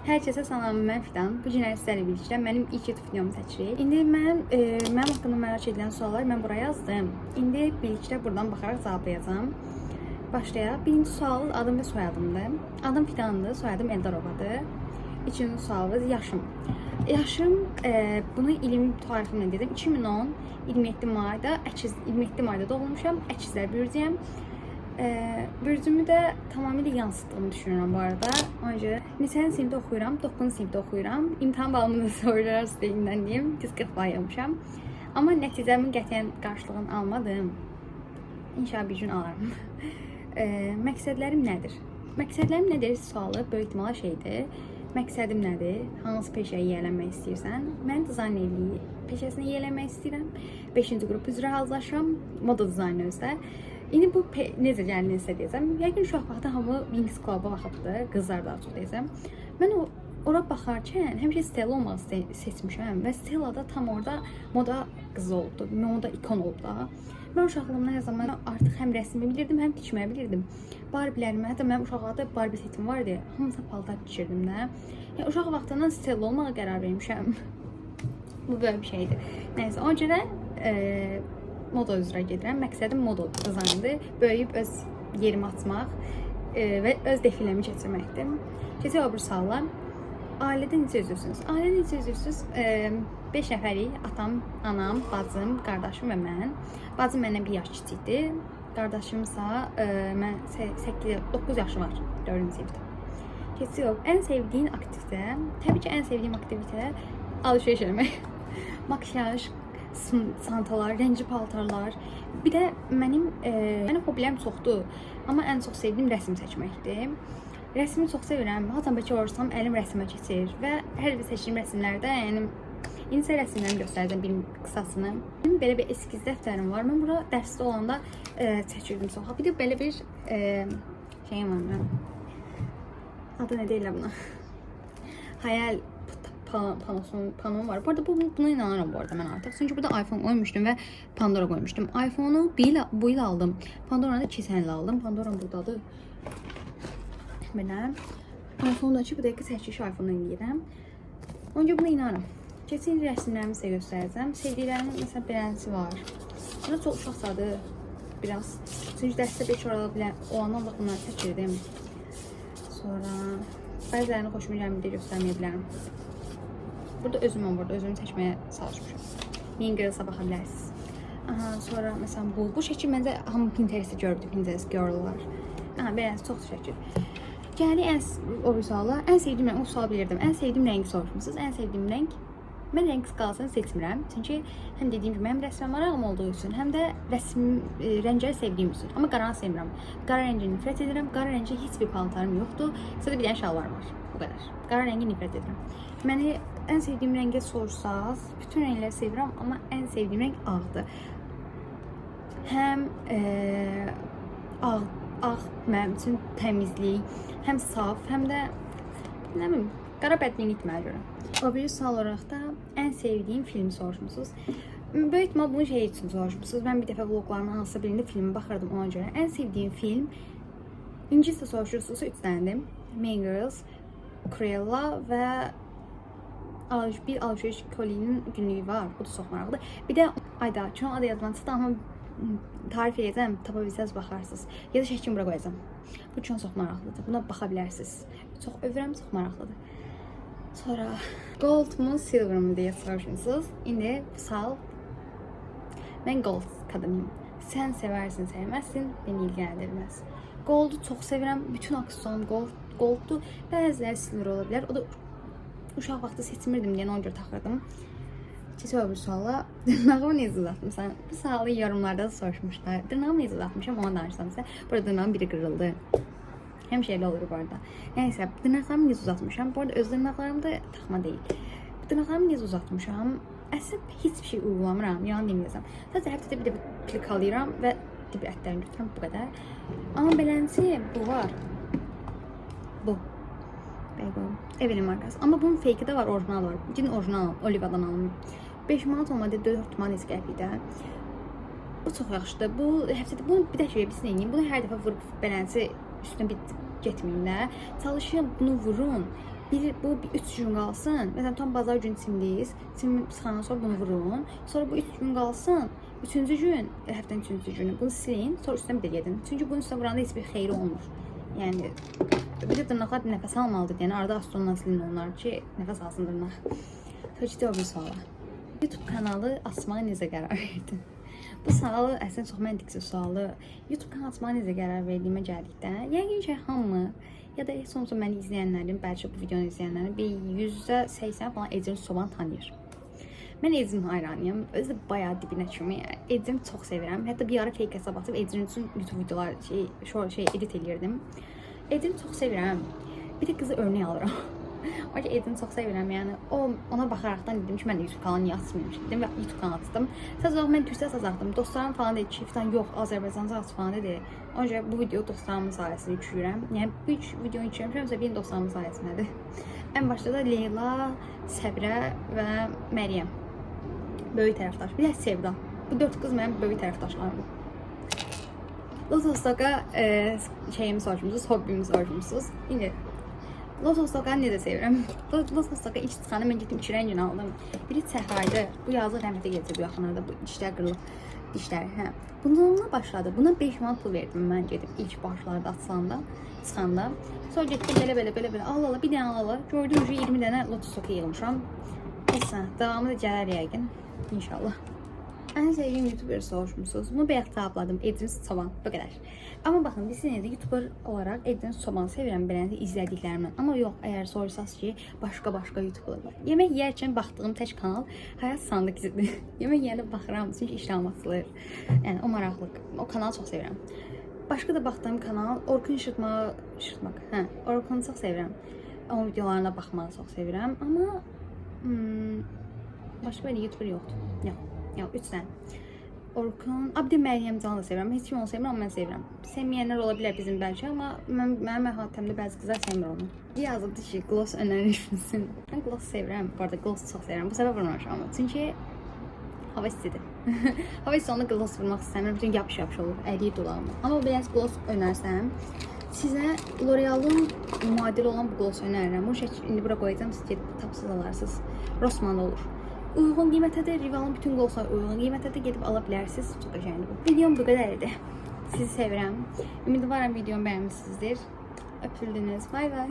Hər kəsə salam, mən Fidan. Bu gün sizlərlə birlikdə mənim ilk YouTube videomu çəkirik. İndi mənim haqqında merak edilən suallar mən bura yazdım. İndi birlikdə buradan baxaraq cavablayacağam. Başlayaq. Birinci sual adım və soyadımdır. Adım Fidandır, soyadım Eldarovadır. İkinci sualımız yaşım. Yaşım, bunu ilim tariximlə dedim. 2010 27 mayda, əkiz 27 mayda doğulmuşam. Əkizlər bürcüyəm. Bürcümü də tamamilə yansıtdığımı düşünürəm bu arada. Ona görə neçənci sinifdə oxuyuram? 9-cu sinifdə oxuyuram. İmtahan balımı da sorular sizə deyim. 140 bal yığmışam. Amma nəticəmin qətiyyən qarşılığını almadım. İnşallah bir gün alaram. Məqsədlərim nədir? Məqsədlərim nədir sualı böyük ehtimalla şeydir. Məqsədim nədir? Hansı peşəyə yiyələnmək istəyirsən? Mən dizaynerliyi peşəsinə yiyələnmək istəyirəm. 5-ci qrup üzrə hazırlaşıram. Moda dizaynı özdə. İndi bu necə gəldiyini sizə deyəcəm. Yəqin uşaq vaxtı hamı Winx Club-a baxıbdı, qızlar daha çox deyəcəm. Mən ora baxarkən həmişə Stella olmağı seçmişəm və Stella da tam orada moda qızı olubdu, moda ikon olub da. Mən uşaqlığımdan hər zaman artıq həm rəsmi bilirdim, həm tikməyi bilirdim. Barbielərimi, hətta mənim uşaqlıqda Barbie setim var idi. Hamısına paltar tikirdim də. Yəni uşaq vaxtından Stella olmağa qərar vermişəm. Bu böyle bir şeydir. Nəysə, ona görə moda üzrə gedirəm. Məqsədim moda dizaynıdır. Böyüyüb öz yerimi açmaq və öz defiləmi keçirməkdir. Keçək o bir suala. Ailədə neçə üzvsünüz? Ailədə neçə üzvsünüz? 5 nəfərik. Atam, anam, bacım, qardaşım və mən. Bacım məndən bir yaş kiçikdir. Qardaşımsa mən 8 9 yaşı var, 4-cü sinifdə. Keçirik. Ən sevdiyin aktivitə? Təbii ki, ən sevdiyim aktivitə alışveriş eləmək. Makyaj, çantalar, rəngli paltarlar. Bir də mənim hobbilərim çoxdur, amma ən çox sevdiyim rəsm çəkməkdir. Rəsmi çox sevirəm. Haçan bəlkə olursam əlim rəsmə keçir və hər bir seçdiyim rəsmlərdə, yəni indi sizə rəsmlərimi göstərəcəm bir qısasını. Mənim belə bir eskiz dəftərim var. Mən bura dərsdə olanda çəkirdim çox. Bir də belə bir şeyim var mənim. Adı nə deyirlər buna? Xəyal panosun panom var. Bu arada buna inanıram bu arada mən artıq. Çünki burada iPhone qoymuşdum və Pandora qoymuşdum. iPhone-u bir il, bu il aldım. Pandora'nı da keçən il aldım. Pandora buradadır. Belə. iPhone-da ki, bu dəqiqə çəkiliş iPhone-dan eləyirəm. Ona görə buna inanıram. Keçən il rəsmlərimi sizə göstərəcəm. Sevdiklərimin məsələn beləsi var. Bura çox uşaqsadır biraz. Çünki dərsdə beş ola bilən olandan da bunları çəkirdim. Sonra bəzilərini xoşuma gəlmir deyə göstərməyə bilərəm. Burada özüm var, burada özümü çəkməyə çalışmışam. Mean Girls-a baxa bilərsiniz. Aha, sonra məsələn bu. Bu şəkil məncə hamı Pinterest-də görübdü, Pinterest girl-lar. Aha, beləsi çox şəkil. Gəlik ən o bir suala. Ən sevdiyim rəng, o sualı bilirdim. Ən sevdiyim rəngi soruşmusunuz. Ən sevdiyim rəng. Mən rəng skalasını seçmirəm. Çünki həm dediyim kimi həm rəsmə marağım olduğu üçün, həm də rəsm rəngləri sevdiyim üçün. Amma qaranı sevmirəm. Qara rəngə nifrət edirəm. Qara rəngə heç bir paltarım yoxdur. Sadəcə bir dənə şalvarım var. Bu qədər. Qara rəngə nifrət edirəm. Məni ən sevdiyim rəngə sorsanız, bütün rəngləri sevirəm, amma ən sevdiyim rəng ağdır. Həm ağ mənim üçün təmizlik, həm saf, həm də nə bilim, qara bədbinlik mənə görə. O biri sual olaraq da ən sevdiyim filmi soruşmusunuz. Böyük ehtimal bunu şey üçün soruşmusunuz. Mən bir dəfə vloqlarımın hansısa birində filmə baxırdım ona görə. Ən sevdiyim film İngiliscə soruşursunuzsa 3 dənədir. Mean Girls, Cruella və bir alışveriş kolinin günlüyü var. Bu da çox maraqlıdır. Bir də ayda, çox adı yadımdan çıxdı amma tarif edəcəm, tapa bilsəniz baxarsınız. Ya da şəklini bura qoyacağam. Bu çox çox maraqlıdır. Buna baxa bilərsiniz. Çox övrəm, çox maraqlıdır. Sonra gold mu, silver mu deyə soruşmusunuz. İndi bu sual, mən gold qadınıyım. Sən sevərsin, sevməzsin, beni ilgiləndirməz. Goldu çox sevirəm. Bütün aksesuarım golddur. Bəziləri silver ola bilər. O da uşaq vaxtı seçmirdim deyə ona görə taxırdım. Keçək o bir suala. Dırnağımı necə uzatmısan? Bu sualı yorumlarda da soruşmuşlar. Dırnağımı necə uzatmışam, ona danışsam sizə. Burada dırnağım biri qırıldı. Həmişə elə olur bu arada. Nəysə, dırnaqlarımı necə uzatmışam? Bu arada öz dırnaqlarım da taxma deyil. Dırnaqlarımı necə uzatmışam? Əslində heç bir şey uygulamıram, yalan deməyəcəm. Sadəcə həftədə bir dəfə plikalayıram və dib ətlərini götürürəm, bu qədər. Amma beləncə bu var. Bu. Bego. Evelyn markası. Amma bunun fake-i də var, orijinal var. Gidin orijinal alın, Olivadan alın. 5 manat olmadı, 4 manat qəpikdə. Bu çox yaxşıdır. Bu həftədə bunu bir də şey bilsin eləyim. Bunu hər dəfə vurub beləncə üstünə bir getməyin də. Çalışın bunu vurun. Bir, bu 3 gün qalsın. Məsələn, tam bazar günü çimdiniz. Çim çıxandan sonra bunu vurun. Sonra bu 3 gün qalsın. Üçüncü gün, həftənin üçüncü günü bunu silin, sonra üstünə bir də gedin. Çünki bunun üstünə vuranda heç bir xeyri olmur. Yəni bir də dırnaqlar bir nəfəs almalıdır. Yəni arada astonla silin onlar ki, nəfəs alsın dırnaq. Keçdik o bir suala. YouTube kanalı açmağa necə qərar verdin? Bu sualı əslində çox məntiqsiz sualı. YouTube kanalı açmağa necə qərar verdiyimə gəldikdə, yəqin ki, hamı ya da heç olmasa məni izləyənlərin, bəlkə bu videonu izləyənlərin bir %80 falan Ecrin Soban tanıyır. Mən Ecrin hayranıyam. Özü də bayağı dibinə kimi. Yəni Ecrin çox sevirəm. Hətta bir ara fake hesab açıb Ecrin üçün YouTube videolar şey edit eləyirdim. Ecrini çox sevirəm. Bir də qızı örnək alıram. O ki Ecrini çox sevirəm. Yəni o ona baxaraqdan dedim ki, mən də YouTube kanalı niyə açmayım dedim və YouTube kanalı açdım. Sadəcə olaraq mən türkcə açacaqdım. Dostlarım falan dedi ki, Fidan yox, Azərbaycanca aç falan dedi. Ona görə bu video dostlarımın sayəsində yükləyirəm. Yəni bu üç videonu yükləyirəm, benim dostlarımın sayəsindədir. Ən başda da Leyla, Səbrə və Məryəm. Böyük tərəfdaş. Bir də Sevda. Bu dörd qız mənim böyük tərəfdaşlarımdır. Lotus'ta şeyimi soruşmuşsunuz, hobbimi soruşmuşsunuz. İndi Lotus'ta necə sevirəm? Lotus'ta ilk çıxanda mən getdim iki rəngini aldım. Biri səhraydı. Bu yazıq rəhmətə gedəcək bu yaxınlarda. Bu dişlər qırılıb. Dişləri, hə. Bununla başladı. Buna 5 manat pul verdim mən gedib ilk başlarda açılanda, çıxanda. Sonra getdim belə belə belə belə al ala bir dənə al ala. Gördüm ki 20 dənə Lotus soka yığmışam. Neyse, davamı da gələr yəqin. İnşallah. Ən sevdiyim YouTuber soruşmuşsunuz. Bunu bayaq cavabladım. Edris Çoban. Bu qədər. Amma baxın, biz də YouTuber olaraq Edris Çobanı sevirəm belə izlədiklərimdən. Amma yox, əgər soruşsaz ki, başqa-başqa YouTuberlar var. Yemək yeyərkən baxdığım tək kanal Həyat Sandıq izidir. Yemək yeyəndə baxıram, çünki iştahım açılır. Yəni o maraqlı. O kanalı çox sevirəm. Başqa da baxdığım kanal Orkun Şırtmaq, Şırtmaq. Hə, Orkunu çox sevirəm. Onun videolarına baxmağı çox sevirəm. Amma başqa bir YouTuber yoxdur. Yox. Yox, 3 dənə. Orkun, a bir də Məryəm Canı da sevirəm. Heç kim onu sevmir, amma mən sevirəm. Sevməyənlər ola bilər bizim bəlkə, amma mənim əhatəmdə bəzi qızlar sevmir onu. Yazıbdı ki, gloss önərirsin. Mən gloss sevirəm. Bu arada gloss çox sevirəm. Bu səbəb vurmamışam amma. Çünki hava istidir. Hava isti onda gloss vurmaq istəmirəm. Çünki yapış-yapış olur, əriyir dodağıma. Amma belə gloss önərsəm, sizə L'Oreal-ın müadili olan bu gloss önərirəm. Bu şəkil indi bura qoyacağam, siz gedib tapsız alarsınız. Rossmann olur. Uyğun qiymətədir. Rivalın bütün glosslar uyğun qiymətədir. Gedib ala bilərsiniz. Çox qəşəngdir bu. Videom bu qədər idi. Sizi sevirəm. Ümidvaram videomu bəyənmişsinizdir. Öpüldünüz. Bay bay.